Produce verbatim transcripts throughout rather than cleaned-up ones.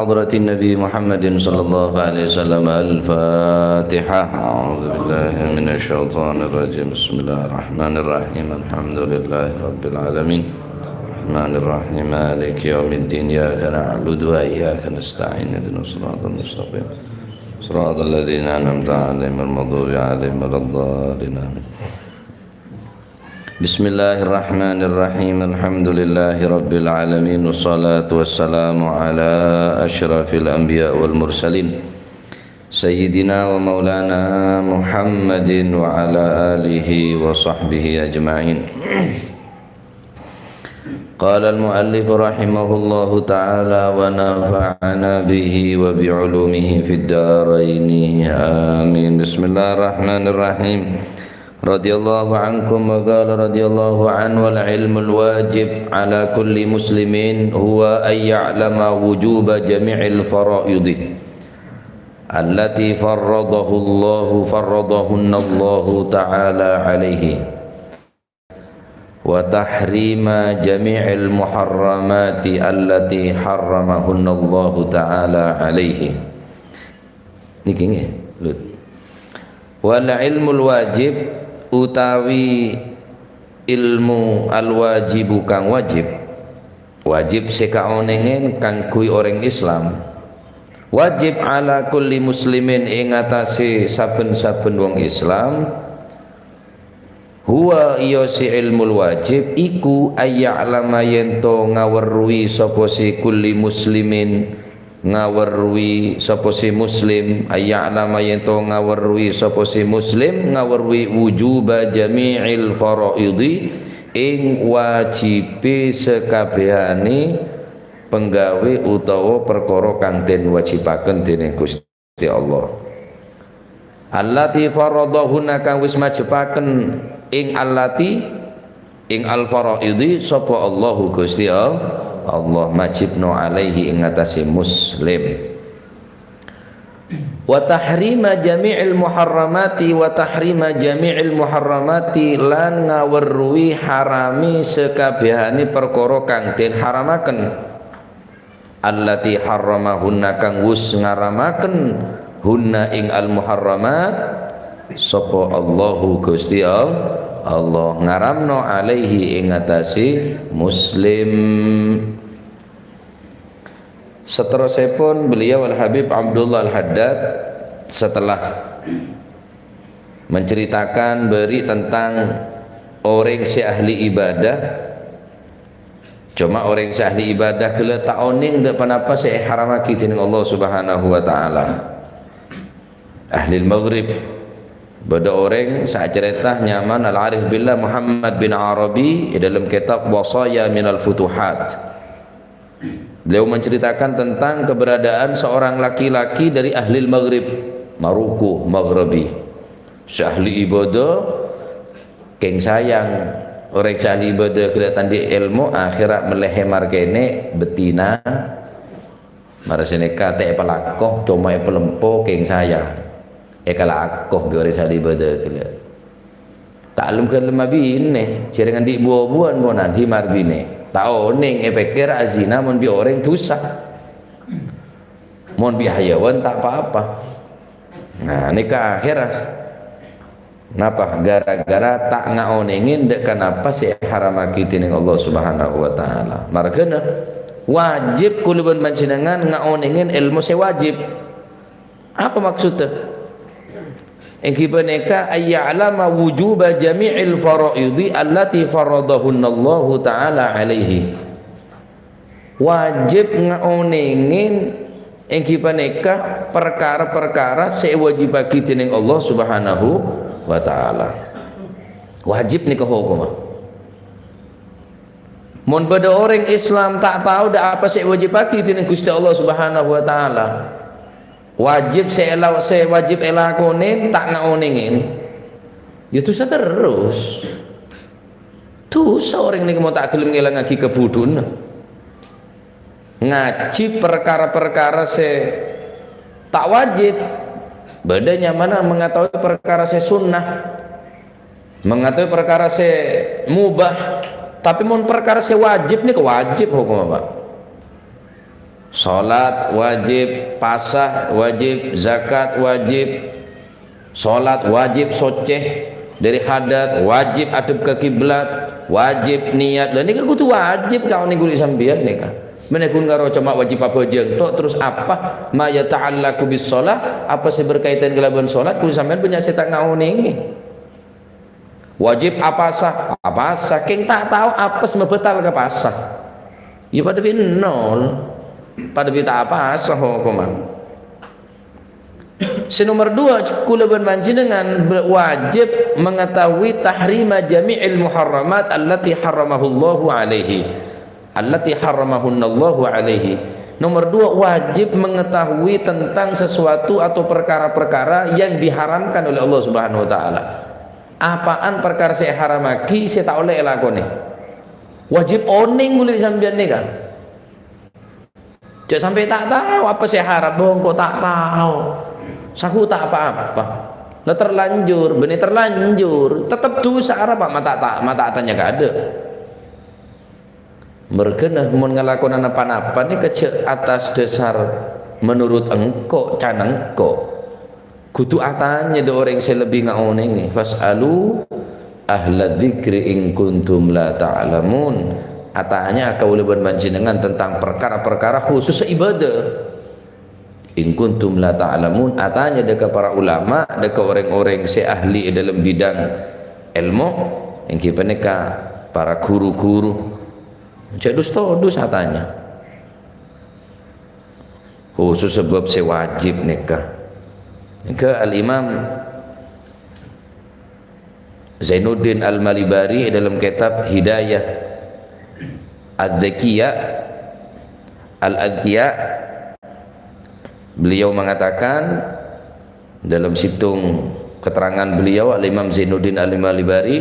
حضرة النبي محمد صلى الله عليه وسلم. الفاتحة. أعوذ بالله من الشيطان الرجيم. بسم الله الرحمن الرحيم. الحمد لله رب العالمين. الرحمن الرحيم. مالك يوم الدين. إياك نعبد وإياك نستعين. اهدنا الصراط المستقيم. صراط الذين أنعمت عليهم غير المغضوب عليهم ولا الضالين. آمين. بسم الله الرحمن الرحيم. الحمد لله رب العالمين. والصلاة والسلام على أشرف الأنبياء والمرسلين، سيدنا ومولانا محمد وعلى آله وصحبه أجمعين. قال المؤلف رحمه الله تعالى ونفعنا به وبعلومه في الدارين. آمين. بسم الله الرحمن الرحيم. رضي الله عنكم وقال رضي الله عنه: والعلم الواجب على كل مسلم هو أن يعلم وجوب جميع الفرائض التي فرضه الله، فرضهن الله تعالى عليه، وتحريم جميع المحرمات التي حرمهن الله تعالى عليه. Niki nggih, Lut. Wal ilmul wajib, utawi ilmu al-wajibu kang wajib. Wajib sè kaonèngè kaangghuy orèng Islam. Wajib ala kulli muslimin, ing atase saben-saben wong Islam. Huwa, iya si ilmul wajib, iku ayya'lama, yen to ngawerruhi sapa si kulli muslimin, ngawerruhi sapa si muslim, ayya'lama, yen to ngawerruhi sapa si muslim, ngawerruhi wujuba jami'il faraidi, ing wajibe sakabehane penggawe utawa perkara kang den wajibaken dening Gusti. Gusti Allah. Allati faradahunna, kang wis majepaken ing allati, ing al-faraidi, sapa Allahu Gusti Al-, Allah, majibno alaihi, ing atase muslim. Wa tahrima jami'il muharramati, wa tahrima jami'il muharramati, lan ngawerruhi harame sakabehane perkara kang den haramaken. Allati harramahunna, kang wus ngaramaken hunna ing al-muharramat, sapa Allahu Gusti Al-, Allah ngaramno alaihi ing atase muslim. Seterusipun beliau Al-Habib Abdullah Al-Haddad setelah menceritakan beri tentang oreng se ahli ibadah, Coma oreng se ahli ibadah gella ta' oneng dha' ponapa se eharamagi dening Allah Subhanahu wa Ta'ala. Ahli Maghrib, badha oreng se acareta nyamana Al-Arif Billah Muhammad bin Arabi e dhalem kitab Wasaya Minal Futuhat. Beliau menceritakan tentang keberadaan seorang laki-laki dari ahli Maghrib, Maroko, Maghribi. Se ahli ibadah, Keng sayang, oreng se ahli ibadah gella ta' andhi' elmo, akhera melle hemar kene, bettina. Mara saneka ta' epalako, coma epalempo, keng sayang. Ekalako bi' oreng se ahli ibadah gella. Ta' lem-gellem abine, jereng andhi' bu-buan ponan himar bine. Ta' oneng epekker azina mon bi' oreng dusa. Mon bi' hayawan ta' pa-apa. Nah, neka akhera. Napa? Gara-gara ta' ngaonengin dha' kanapa se eharamagi dening Allah Subhanahu wa Ta'ala. Margana, wajib kaula ban panjenengan ngaonengin elmo se wajib. Apa maksudda? Enggi paneka ayya'lama wujuba jami'il faraidi allati faradahunnallahu ta'ala alaihi. Wajib ngaonengin enggi paneka parkara-parkara se ewajibagi dening Allah Subhanahu wa Ta'ala. Wajib neka hokomma. Mon badha oreng Islam ta' tao dha' apa se ewajibagi dening Guste Allah Subhanahu wa Ta'ala, wajib se ela-, se wajib elakone ta' ngaonengin, ya dusa terros. Dusa oreng neka mon ta' gelem ngelangagi kabudhuwanna. Ngaji parkara-parkara se ta' wajib, badha nyamana mengetahui parkara se sunnah, mengetahui parkara se mubah, tapi mon parkara se wajib neka wajib hokomma, Pak. Salat wajib, pasa wajib, zakat wajib, salat wajib soccè dâri hadas, wajib adhep ka kiblat, wajib niat. Lah nèka kodhu wajib kaonèng kulâ sampèyan nèka. Mennè ghun karo coma wajib abhâjâng tok, terros apa? Ma yata'allaqu bis shalah, apa sè berkaitan kalabân salat, kulâ sampèyan bânnya' sè ta' ngaonèngè. Wajib apasa? Apasa. Kèng ta' tao apes mabatal ka pasa. Ya padâ bi' nol. Padâ bi' ta' apasa hokomma. Sè nomer dua, kulâ bân panjhennengngan be-, wajib mengetahui tahrima jami'il muharramat allati harramahullahu alaihi. Allati harramahunallahu alaihi. Nomer dua, wajib mengetahui tentang sesuatu atau perkara-perkara yang diharamkan oleh Allah Subhanahu wa Ta'ala. Apaan parkara sè èharammaghi sè ta' ollè èlakonè? Wajib onèng kulâ sampèyan nèka. Jhâ' sampè' ta' tao apa sè haram, bâ engko' ta' tao. Saku ta' pa-apa. Lah terlanjur, bânnè terlanjur, tetep dhusa arapa ma' ta', ta', ma' ta' atanya kaadâ'. Merghâna mon ngalakonana pa-napa nèka jhâ' atas dasar menurut engko', can engko'. Kodhu atanya dâ' orèng sè lebbi ngaonèngè. "Fas'alu ahla dzikri in kuntum la ta'lamun." Atanya kaulâ bân panjhennengngan tentang parkara-parkara khusus ibadah. "In kuntum la ta'lamun," atanya dâ' ka para ulama, dâ' ka orèng-orèng sè ahli è dâlem bidang èlmo, èngghi panèka para ghuru-ghuru. Jhâ' dus-todus atanya. Khusus sabâb sè wajib nèka. Nèka Al-Imam Zainuddin Al-Malibari dalam kitab Hidayah Adz-Dzakiya, Al-Adzkiya, beliau mengatakan dalam situng keterangan beliau, Al-Imam Zainuddin Al-Malibari,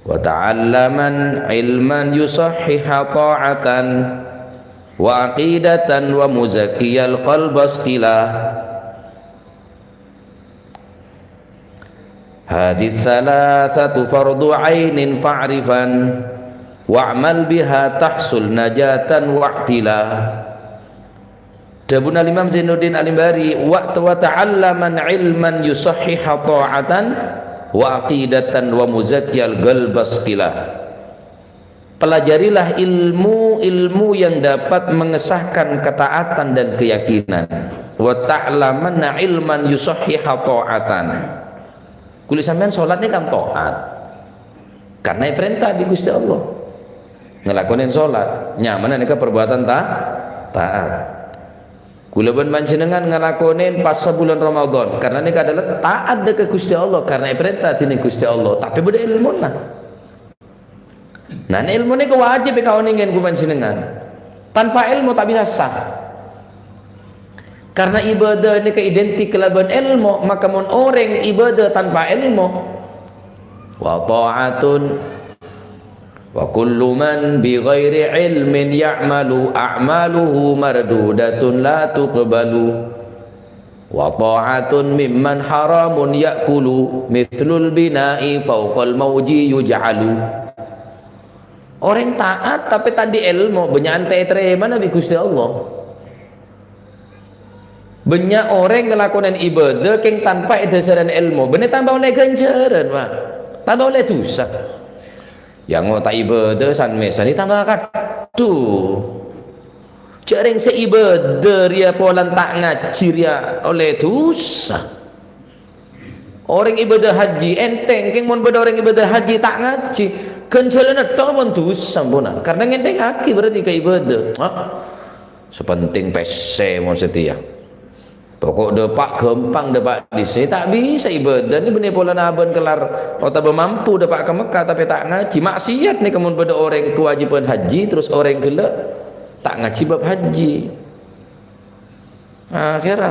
"Wa ta'allaman ilman yusahhiha ta'atan, wa aqidatan wa muzakkiyal qalba sqila." "Hadhi thalathatu fardu ainin fa'rifan, wa'mal biha tahsul najatan wa'tila." Dhâbuna Imam Zainuddin Al-Mimbari, "Wa, wa ta'allaman ilman yusahhiha ta'atan wa aqidatan wa muzakkiyal qalba sqila." Pelajarilah ilmu-ilmu yang dapat mengesahkan ketaatan dan keyakinan. "Wa ta'lamanna ilman yusahhiha ta'atan." Kulâ sampèyan sholat nèka kan taat. Karena èparènta bi' Ghustè Allah. Ngalakonè sholat, nyamana nèka perbuatan ta-, taat. Kulâ bân panjhennengngan ngalakonè pasa bulân Ramadan, karena nèka adalah taat dâ' ka Ghustè Allah, karena èparènta dhinèng Ghustè Allah, tapè bâdâ èlmona. Nah, èlmo nèka wajib èkaonèngè ka panjhennengngan. Tanpa èlmo ta' bisa sah. Karena ibadah nèka identik kalabân èlmo, maka mon orèng ibadah tanpa èlmo, "Wa ta'atun, wa kullu man bi ghairi ilmin ya'malu, a'maluhu mardudatun la tuqbalu." "Wa ta'atun mimman haramun ya'kulu, mithlul bina'i fawqal mauji yuj'alu." Orèng taat tapè ta' andi' èlmo, bânnya'an ta' ètarèmana bi' Ghustè Allah. Bânnya' orèng ngalakonè ibadah kèng tanpa èdhâsarè èlmo, bânnè tamba ollè ghânjhârân, Pak. Tamba ollè dhusa. Ya, ngo ta' ibadah san-mèsan, ètamba kadhu. Jhâ' rèng sè ibadah rèya polana ta' ngajhi rèya ollè dhusa. Orèng ibadah haji, ènthèng, kèng mon bâdâ orèng ibadah haji ta' ngajhi, ghânjhârânna tok pon dhusa, samponan. Karena ngènthèngaghi berarti ka ibadah. Ah, sè pentèng pèssè mon satèya. Pokok dâpa' ghâmpang dâpa' dhisè, ta' bisa ibadah nè bânnè polana abân kellar otabâ mampu dâpa' ka Mekkah, tapè ta' ngajhi. Maksiat nèka mon bâdâ orèng kawâjibhân haji, terros orèng ghellâ' ta' ngajhi bab haji. Akhèrra,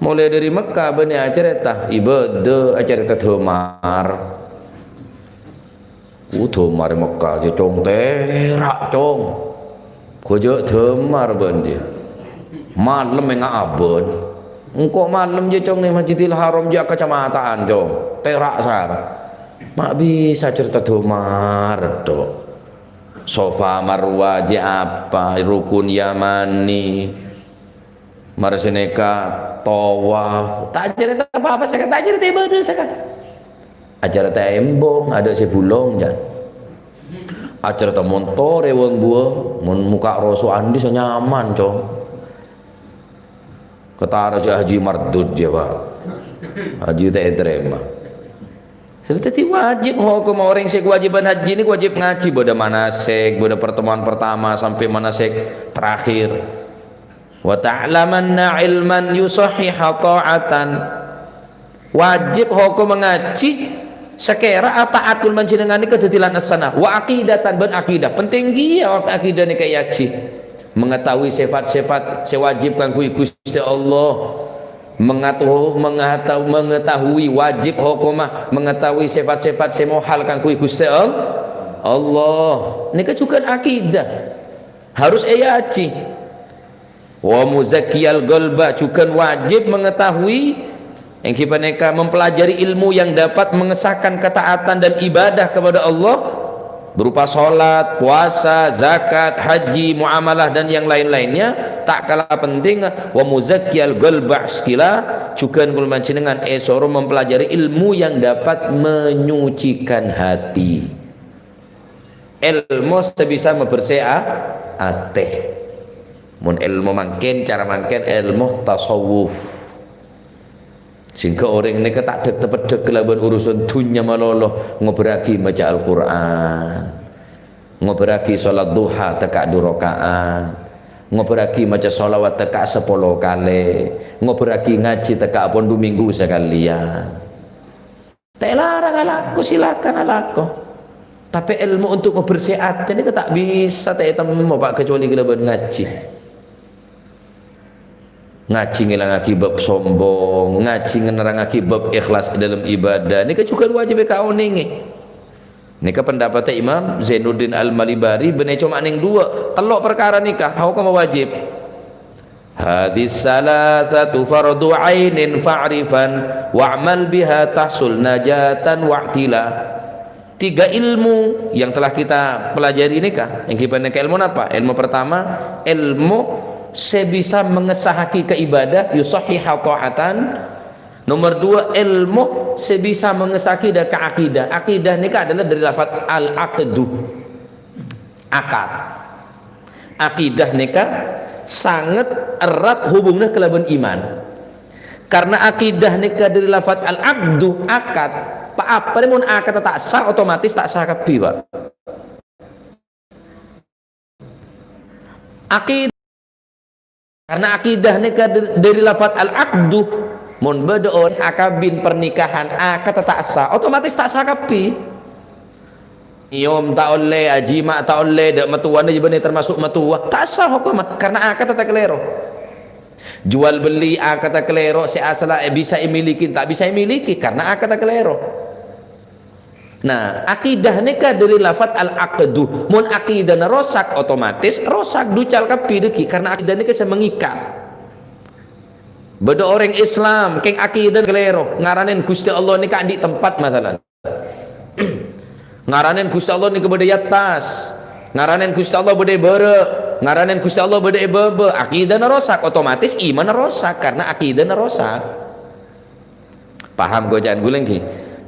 molaè dâri Mekkah bânnè acarèta ibadah, acarèta dhâmar. Udhu mari Mekkah jâ, Cong, tèra', Cong. Ghujâ' dhâmar bân jâ. Malem ènga' abân. Engko' malem jâ, Cong, neng Masjidil Haram jâ kacamatan, Cong. Tèra' sar. Ma' bisa carèta dhâmar, tok. Safa Marwa jhâ' apa, rukun Yamani. Mara sanèka tawaf. Ta' acarèta apa-apa, saka ta' acarèta ibadah, saka. Acarèta embong, adâ' sè bulong, jhân. Acarèta montor è wâng buwâ, mon mokka' roso andi' sè nyaman, Cong. Ketara jhâ' haji mardud jhâ', Pak. Haji ta' ètarèma. Sè dhâddhi wajib hokomma orèng sè kawâjibhân haji nèko wajib ngajhi, bâdâ manasik, bâdâ pertemuan pertama sampè' manasik terakhir. "Wa ta'lamanna ilman yusahhiha ta'atan." Wajib hokomma ngajhi sakèra ataat kaulâ panjhennengngan nèka dhâddhi lan essana. "Wa aqidatan," bân akidah. Penting kèya akidah nèka èajhi. Mengetahui sifat-sifat sè wajib kaangghuy Ghustè Allah. Mengatu-, mengata-, mengetahui wajib hokomma, mengetahui sifat-sifat sè mohal kaangghuy Ghustè All-, Allah. Nèka jhughân akidah. Harus èajhi. "Wa muzakkiyal qalba," jhughân wajib mengetahui, ènggi panèka mempelajari ilmu yang dapat mengesahkan ketaatan dan ibadah kepada Allah, berupa sholat, puasa, zakat, haji, muamalah, dan yang lain-lainnya, tak kalah penting, "Wa muzakkiyal qalba," sakèra jhughân kaulâ panjhennengngan èsoro mempelajari ilmu yang dapat menyucikan hati. Èlmo sè bisa mabersè a-, atè. Mon èlmo mangkèn, cara mangkèn èlmo tasawuf. Sehingga orèng nèka ta' dhek-tepeddhek kalabân urusan dhunnya malolo, ngobârraghi maca Al-Qur'an. Ngobârraghi sholat duha tekka' du raka'at. Ngobârraghi maca sholawat tekka' sapolo kalè. Ngobârraghi ngajhi tekka' pon du minggu sakalèyan. Ta' èlarang alako, silakan alako. Tapè èlmo untuk mabersè atè nèka ta' bisa ta' ètemmo, Pak, kecuali kalabân ngajhi. Ngajhi ngèlangaghi bab sombong, ngajhi ngenerrangaghi bab ikhlas è dâlem ibadah. Nèka jhughân wajib èkaonèngè. Nèka pendapatta Imam Zainuddin Al-Malibari, bânnè coma nèng duwâ', tello' parkara nèka, hokomma wajib. "Hadhihi tsalatsatu fardhu ainin fa'rifan, wa'mal biha tahsul najatan wa'tila." Tiga ilmu yang telah kita pelajari nèka, ènggi panèka èlmo napa? Èlmo pertama, èlmo sè bisa mengesahaghi ka ibadah, yusahhiha ta'atan. Nomor dua, èlmo sè bisa mengesahaghi dâ' ka akidah. Akidah nèka adalah dari lafaz al-aqdu. Akad. Akidah nèka sanget erat hubunganna kalabân iman. Karena akidah nèka dâri lafat al-aqdu, akad. Pa-, apa rè mon akad ta' sah, otomatis ta' sah kabbhi, Pak. Akid-, karena akidah nèka dâ-, dâri lafat al-aqdu, mon bâdâ orèng akabin pernikahan, akad ta' sah, otomatis ta' sah kabbhi. Nyèyom ta' ollè, ajima' ta' ollè, dâ' mattowana jâ bânnè termasuk mattowa. Ta' sah hokomma, karena akad ta' kalèro. Jual beli akad ta' kalèro, sè asalla, eh, bisa èmiliki, ta' bisa èmiliki, karena akad ta' kalèro. Nah, akidah nèka dâri lafat al-aqdu. Mon akidana rosak, otomatis rosak ducal kabbhi dhâggi', karena akidah nèka sè mengikat. Bâdâ orèng Islam, kèng akidana kalèro, ngaranè Ghustè Allah nèka andi' tempat, masalan. Ngaranè Ghustè Allah nèka bâdâ è attas. Ngaranè Ghustè Allah bâdâ è bârâ'. Ngaranè Ghustè Allah bâdâ è bâbâ. Akidana rosak, otomatis imanna rosak, karena akidana rosak. Paham koca'an kaulâ, ènggi?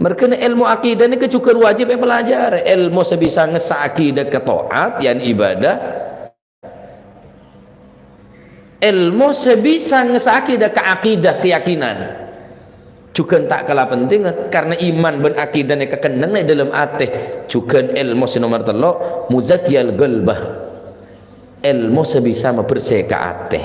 Marghâna èlmo akidah nèka jhughân wajib èpelajarè. Èlmo sè bisa ngessa'aghi dâ' ka ta'at, ya'ni ibadah. Èlmo sè bisa ngessa'aghi dâ' ka akidah, keyakinan. Jhughân ta' kala pentingnga, karena iman bân akidah nèka kennengnga è dâlem atè. Jhughân èlmo sè nomer tello', muzakkiyal qalbah. Èlmo sè bisa mabersè ka atè.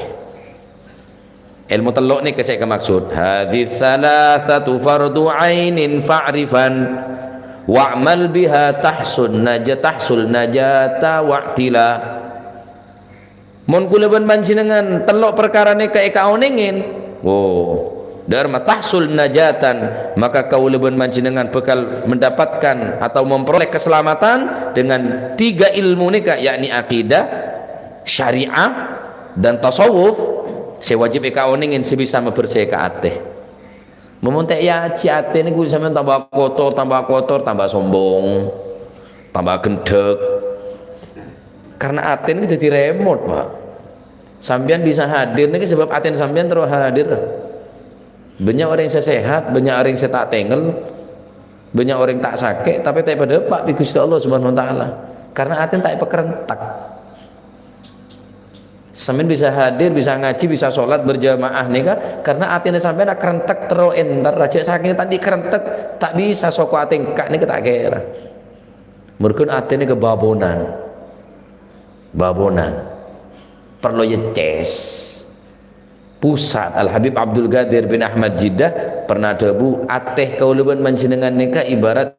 Èlmo tello' nèka sè èkamaksud. Hadhihi tsalatsatu fardhu ainin fa'rifan. Wa'mal biha tahsun naja-, tahsul najata wa'tila. Mon kaulâ bân panjhennengngan tello' parkara nèka èkaonèngè, oh, dâ'ramma tahsul najatan, maka kaulâ bân panjhennengngan bakal mendapatkan atau memperoleh keselamatan dengan tiga ilmu nèka, yakni akidah, syariah, dan tasawuf, sè wajib èkaonèngè sè bisa mabersè ka atè. Mon ta' èajhi atè nèko sampèyan tambâ kotor, tambâ kotor, tambâ sombong, tambâ ghendhek. Karena atèna dhâddhi remot, Pak. Sampèyan bisa hadir nèka sabâb atèna sampèyan terro hadir. Bânnya' orèng sè sehat, bânnya' orèng sè ta' tengel, bânnya' orèng ta' sakè', tapè ta' èpadâpa' bi' Ghustè Allah Subhanahu wa Ta'ala. Karena atèna ta' èpakarèntek. Sampèyan bisa hadir, bisa ngajhi, bisa sholat berjamaah nèka, karena atèna sampèyan akarèntek terro entar, jhâ' sakèng ta' andi' karèntek, ta' bisa soko atèngka nèka ta' kèra. Merghun atè nèka babonan. Babonan. Parlo ècès. Pusat. Al-Habib Abdul Qadir bin Ahmad Jiddah pernah adhâbu, "Atè kaulâ bân panjhennengngan nèka ibarat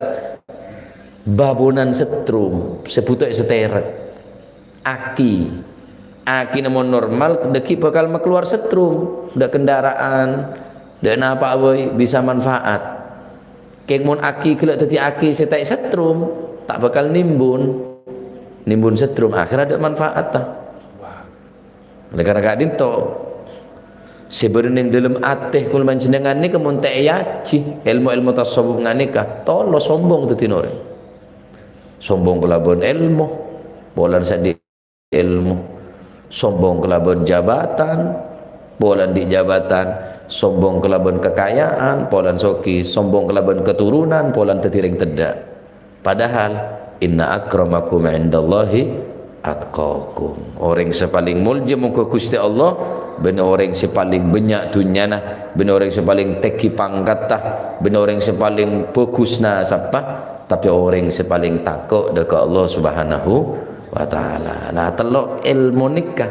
babonan setrum, sè bhuto èsatèrek." Aki. Akina mon normal, dhâggi' bhâkal makalowar setrum, dâ' kendaraan, dâ' napa bhâi bisa manfaat. Kèng mon aki ghellâ' dhâddhi aki sè ta' èsetrum, ta' bhâkal nimbun. Nimbun setrum, akhirnya dâ' manfaat, ta. Oleh karena ka'dinto, sè bâdâ neng dâlem atè kaulâ panjhennengngan nèka mon ta' èajhi èlmo-èlmo tasawuf nga' nèka, tolo sombong dhâddhina orèng. Sombong kalabân èlmo, polana sè andi' èlmo. Sombong kalabân jabatan, polana andi' jabatan. Sombong kalabân kakaja'an, polana soghi. Sombong kalabân katurunan, polana dhâddhi rèng teddhâ'. Padahal, "Inna akramakum indallahi atqakum." Orèng sè palèng molja mongghu Ghustè Allah, bân orèng sè palèng bânnya' dhunnyana, bân orèng sè palèng tèngghi pangkatta, bân orèng sè palèng bhâghus nasabbhâ, tapè orèng sè palèng tako' dâ' ka Allah Subhanahu wa Ta'ala. Nah, tello' èlmo nèka,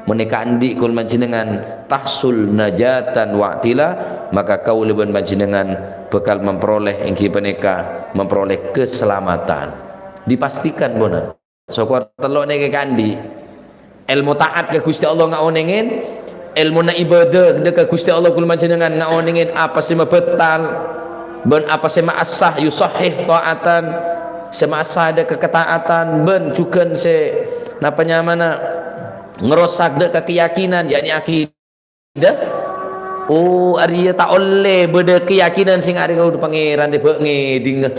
mon nèka andi' kaulâ panjhennengngan tahsul najatan wa'tila, maka kaulâ bân panjhennengngan bhâkal memperoleh, èngghi panèka memperoleh keselamatan. Dipastikan, pon. Sokor tello' nèka èkandi'. Èlmo ta'at ka Ghustè Allah ngaonèngè, èlmona ibadah dâ' ka Ghustè Allah kaulâ panjhennengngan ngaonèngè apa sè mabhâtal bân apa sè ma'assa yusahhih ta'atan, sè ma'assa dâ' ka kataatan bân jhughân sè napa nyamana ngrosak dâ' ka keyakinan, yakni aki-, Dah. Oh, arèya ta' ollè bâdâ keyakinan sè ngarèng, "Oh, Pangèran rèya bâ' ngèdingngè.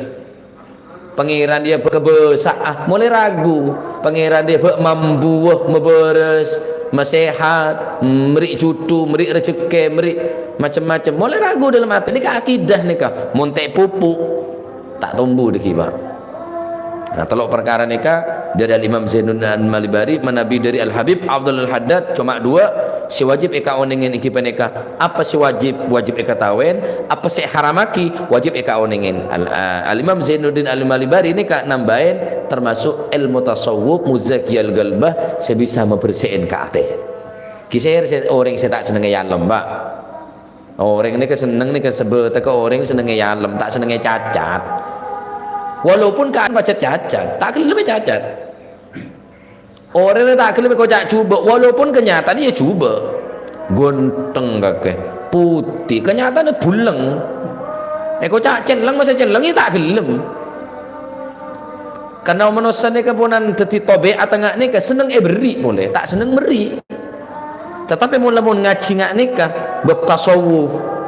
Pangèran rèya bâ' kabâsa'a." Molaè ragu. "Pangèran rèya bâ' mambuwâ, mabârâs, masehat, mèrè' jhudhu, mèrè' rejhekkè, mèrè' macem-macem." Molaè ragu dâlem atè. Nèka akidah nèka. Mon ta' èpupuk, ta' tombu dâggi', Pak. Nah, tello' parkara nèka dâri Al-Imam Zainuddin Al-Malibari manabi dâri Al-Habib Abdul Haddad coma duwâ', sè wajib èkaonèngè èngghi panèka, apa sè wajib, wajib èkataowè, apa sè èharammaghi, wajib èkaonèngè. Al-, a-, Al-Imam Zainuddin Al-Malibari nèka nambâi tamaso' èlmo tasawuf muzakiyal qalbah sè bisa mabersè'è ka atè. Ghi' sèra sè orèng sè ta' senneng èalem, Pak. Orèng nèka senneng nèka sabâtèka orèng senneng èalem, ta' senneng ècacat. Walaupun ka pajhât cacat, ta' ghellem ècacat. Orèng ta' ghellem èkoca' jhubâ', walaupun kenyataannya ya jhubâ'. Ghânteng kakè, putih, kenyataannya buleng. Èkoca' celleng, masa celleng, ya ta' ghellem. Karna manossa nèka ponan dhâddhi tobè'atta nga' nèka senneng èberri' polè, ta' senneng merri'. Tatapè mon lamon ngajhi nga' nèka bab tasawuf,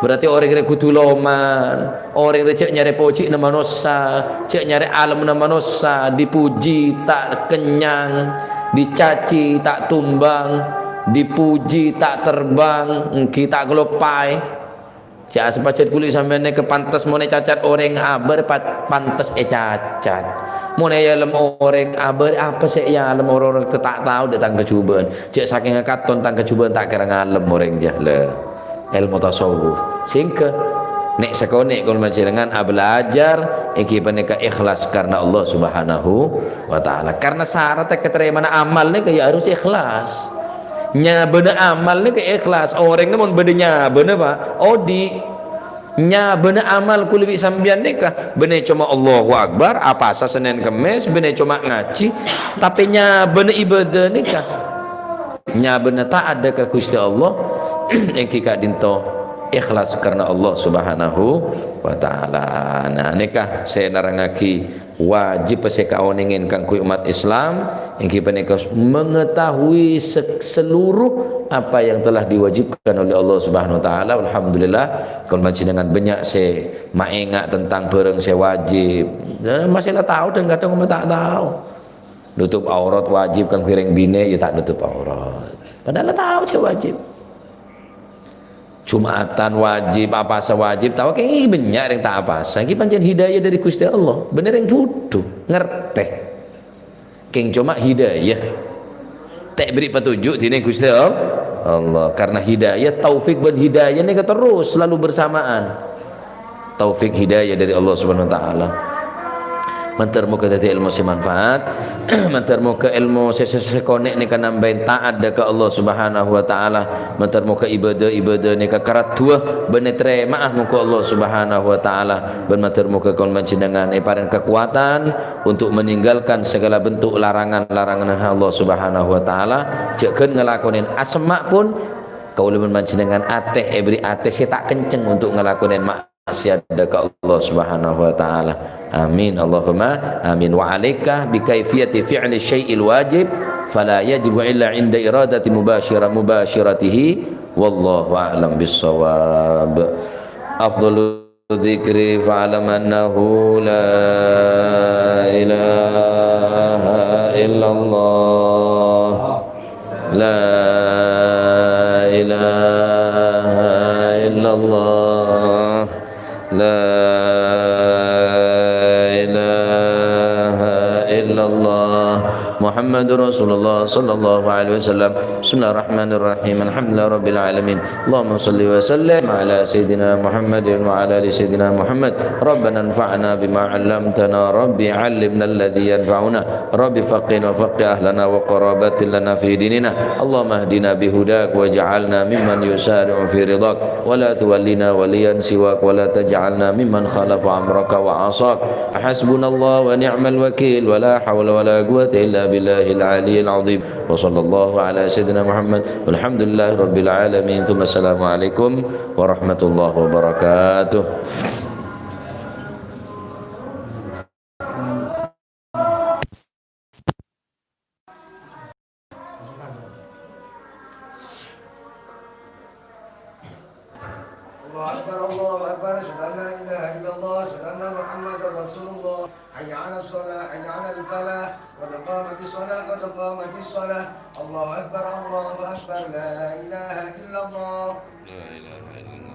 berarti orèng rè kodhu loman, orèng rè jhâ' nyarè pojhi'na manossa, jhâ' nyarè alemma manossa, dipuji ta' kennyang, dicaci ta' tumbang, dipuji ta' terbang, èngghi ta' kaloppaè. Jhâ' sapajhât kulâ sampèyan nèka pantes mon ècacat orèng abâ' pat-, pantes ècacat. Mon èalem orèng abâ', apa sè èalem orèng ta' tao dâ' tang kajhubâ'ân. Jhâ' sakènga katon tang kajhubâ'ân ta' kèra ngalem orèng jâ la. Èlmo tasawuf. Sèngghâ nè' sakonè' kaulâ panjhennengngan abhâlâjhâr èngghi panèka ikhlas karna Allah Subhanahu wa Ta'ala. Karna sarat katarèmana amal nèka ya harus ikhlas. Nyabâna amal nèka ikhlas. Orèng nèka mon bâdâ nyabâna, Pak, odi'. Nyabâna amal kulâ bi' sampèyan nèka, bânnè coma Allahu Akbar, apasa Sennèn Kemmès, bânnè coma ngajhi, tapè nyabâna ibâdâ nèka, nyabâna ta'at dâ' ka Ghustè Allah, èngghi ka'dinto ikhlas karna Allah Subhanahu wa Ta'ala. Nah, nèka sè nerrangngaghi wajib sè kaonèngè kaangghuy ommat Islam, èngghi panèka mengetahui se-, seluruh apa yang telah diwajibkan oleh Allah Subhanahu wa Ta'ala. Alhamdulillah, kaulâ panjhennengngan bânnya' sè maènga' tentang bhârâng sè wajib. Ya, masih la tao, dhâng-kadhâng ma' ta' tao. Nutup aurat wajib kaangghuy rèng binè', ya ta' nutup aurat. Padahal tao jâ' wajib. Jumatan wajib, apasa wajib, tao kèng bânnya' rèng ta' apasa. Iki pancèn hidayah dâri Ghustè Allah. Bânnè rèng budhu, ngartè. Kèng coma hidayah. Ta' èbèrri' petunjuk dâri Ghustè Allah. Karena hidayah, taufik bân hidayah nèka terus selalu bersamaan. Taufik hidayah dâri Allah Subhanahu wa Ta'ala. Mandhâr moghâ dhâddhi èlmo sè manfaat, mandhâr moghâ èlmo sè, sè, sè konè' nèka nambâi ta'at dâ' ka Allah Subhanahu wa Ta'ala, mandhâr moghâ ibadah-ibadah nèka karaddhuwâ bân ètarèma'a mongghu Allah Subhanahu wa Ta'ala, bân mandhâr moghâ kaulâ panjhennengngan èparèng kakowadhân untuk meninggalkan segala bentuk larangan-larangan Allah Subhanahu wa Ta'ala, jhâ' ghân ngalakonè asemma' pon, kaulâ bân panjhennengngan atè èbèrri' atè sè ta' kenceng untuk ngalakonè ma' maksiat dâ' ka Allah Subhanahu wa Ta'ala. Amin. Allahumma amin. Wa alaika bi kaifiyati fi'li syai'il wajib, fala yajibu illa inda iradati mubashira-, mubashiratihi. Wallahu a'lam bissawab. Afdalu dzikri fa'lam annahu la ilaha illallah. La ilaha illallah. La ilaha illallah. Muhammadur Rasulullah sallallahu alaihi wasallam. Bismillahirrahmanirrahim. Alhamdulillahirabbil alamin. Allahumma shalli wa sallim ala sayyidina Muhammadin wa ala ali sayyidina Muhammad. Rabbana anfa'na bima 'allamtana. Rabbi 'allimna alladzi yanfa'una. Rabbi faqqihna wa faqqih ahlana wa qarabatin lana fi dinina. Allahumma hdina bihudak waj'alna mimman yusari'u fi ridhak. Wa la tuwallina waliyan siwak wa la taj'alna mimman khalafa amraka wa 'asak. Hasbunallah wa ni'mal wakil wa la haula wa la quwwata illa billahil aliyyil azim. Wa sallallahu ala sayyidina Muhammad walhamdulillahi rabbil alamin. Tsumma assalamualaikum warahmatullahi wabarakatuh. الله أكبر، الله أكبر، أشهد أن لا إله إلا الله، أشهد أن محمدا رسول الله. حي على الصلاة، حي على الفلاح، قد قامت الصلاة، قد قامت الصلاة. الله أكبر، الله أكبر، لا إله إلا الله. لا إله إلا الله.